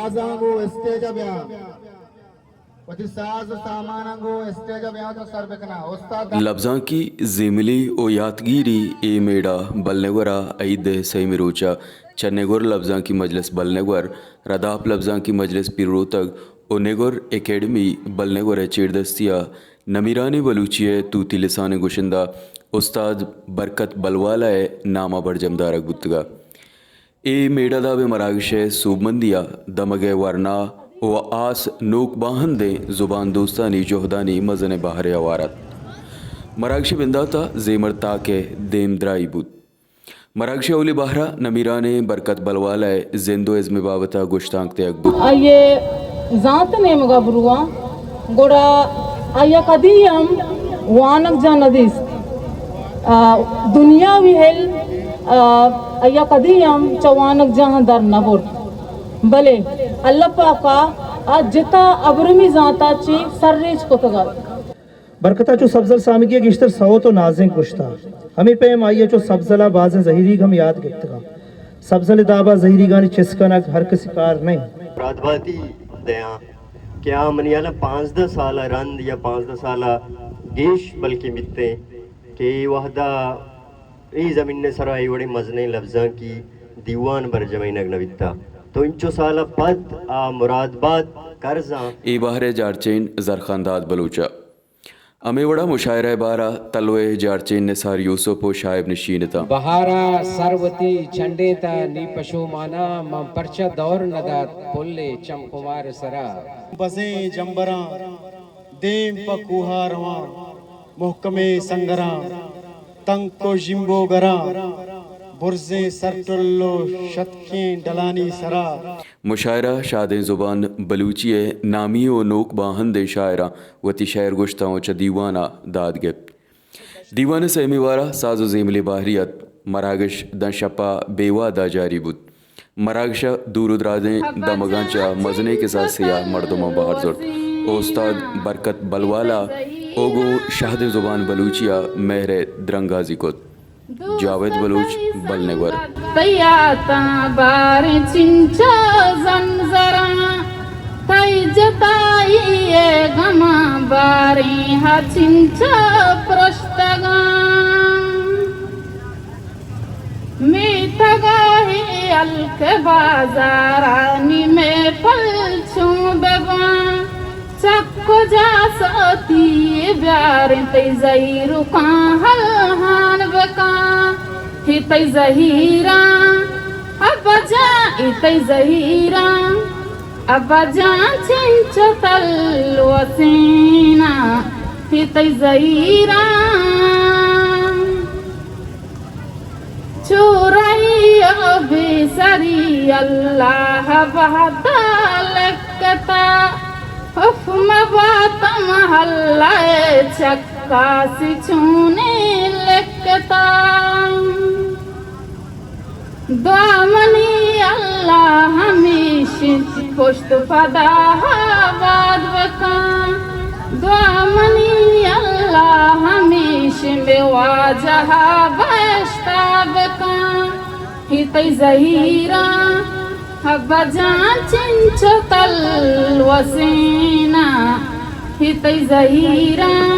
سازاں گوں اسٹیج ءَ بیاں۔ وتی ساز ءُ ساماناں گوں اسٹیج ءَ بیاں تو سر بکناں۔ استاد۔ لبزانکی زیملی ءُ یاتگیری اے میڑہ بلنگور ءَ عید ءِ سیمی روچ ءَ چہ نگور لبزانکی مجلس بلنگور، رداپ لبزانکی مجلس پیروتگ ءُ نگور اکیڈمی بلنگور ءِ چیردستی ءَ نمیرانیں بلوچی ءِ توتی لسانیں گشندہ استاد برکت بلوالہ ءِ نام ءَ برجم دارگ بوتگ ءَ۔ اے میڑہ داب ءِ مراگش ءِ سوبمندی ءَ دمگ ءِ ورنا ءُ آس نوک باہندیں زبان دوستانی جہدانی مزنیں بہرے ہوار ات۔ مراگش ءِ بندات ءَ زیمر تاک ءِ دیم درائی بوت۔ مراگش ءِ اولی بہر ءَ نمیرانیں برکت بلوالہ ءِ زند ءُ ازم ءِ بابت ءَ گشتانک دیگ بوت۔ آئی ءِ زانت ءِ نیمگ ءَ برواں، گڑا آئی ءَ کدی ہم وانگجاہ نہ دیست۔ آ، دنیاوی ہیل، آ، آئی ءَ کدی ہم چہ وانگجاہاں در نہ برت، بلے اللہ پاک ءَ آ جتا ابرمی زانت ءَ چہ سرریچ کتگ ات۔ برکت ءَ چو سبزل سامگی ءَ گیشتر سوت ءُ نازینک گوشتہ۔ ہمے پیم آئی ءَ چو سبزل ءَ بازیں زہیریگ ہم یات گپتگ انت۔ سبزل ءِ داب ءَ زہیریگانی چست کنگ ہر کسی کار نہ انت۔ مرادباتی دیاں کہ آ منی ہیال ءَ پانزدہ سال ءَ رند یا پانزدہ سال ءَ گیش بلکیں بیتیں کہ اے وہد ءَ اے زمین ءِ سرا اے وڑیں مزنیں لبزانکی دیوان برجمینگ نہ بیتہ۔ تو انچو سال ءَ پد آ مرادبات کرزاں۔ اے بہر ءِ جارچین زرخان داد بلوچ ءَ۔ ہمے وڑا مشاعرہ ءِ بار ءَ تلوئے جارچین نثار یوسف ءُ شاہب نشین اتاں۔ بہار ءَ سر وتی چنڈینتہ نی پشوماناں، من پرچہ دور نہ دات پل ءِ چم خمار ءِ سرا۔ بزیں جمبراں دیم پہ کوہ ءَ رواں، مہکمیں سنگراں تنک ءُ ژیمبوگراں، برزیں سرٹل ءُ شتکیں ڈلانی سرا۔ مشاعرہ شادیں زبان بلوچی ءِ نامی ءُ نوک باہندیں شاعراں وتی شئیر گوشتاں ءُ چہ دیوان ءَ داد گپت۔ دیوان ءِ سیمی وار ءَ ساز ءُ زیملی بہری ات۔ مراگش داں شپ ءَ بے وہد ءَ جاری بوت۔ مراگش ءَ دور ءُ درازیں دمگاں چہ مزنیں کساسے ءَ مردماں بہر زرت۔ استاد برکت بلوالہ ءَ گوں شہدیں زبان بلوچی ءَ مہر ءِ درنگازی کت۔ جاوید بلوچ، بلنگور۔ تئی یاتاں باریں چنچو زمزراں، تئی جتائی ءِ گماں باریں ہا چنچو پرشتگاں۔ میتگ ءِ ہلک بازارانی محفل چون بباں، چہ کجا سوتی بیاریں تئی زہیروکاں ہلہان بکاں۔ ہی تئی زہیراں ابا جان، ہی تئی زہیراں ابا جان، چنچو تلوسیناں، ہی تئی زہیراں۔ چورئی ءُ بے سری اللہ وہدا لکتا، اف مبات محلہ ءِ چکاسی چونیں لکتا۔ دعا منی اللہ ہمیش پشت پدا آباد بکن۔ دعا منی اللہ ہمیش مئے واجہ بہشتا بکن۔ ہی تئی زہیراں ابا جان چنچو تلوسیناں، ہی تئی زہیراں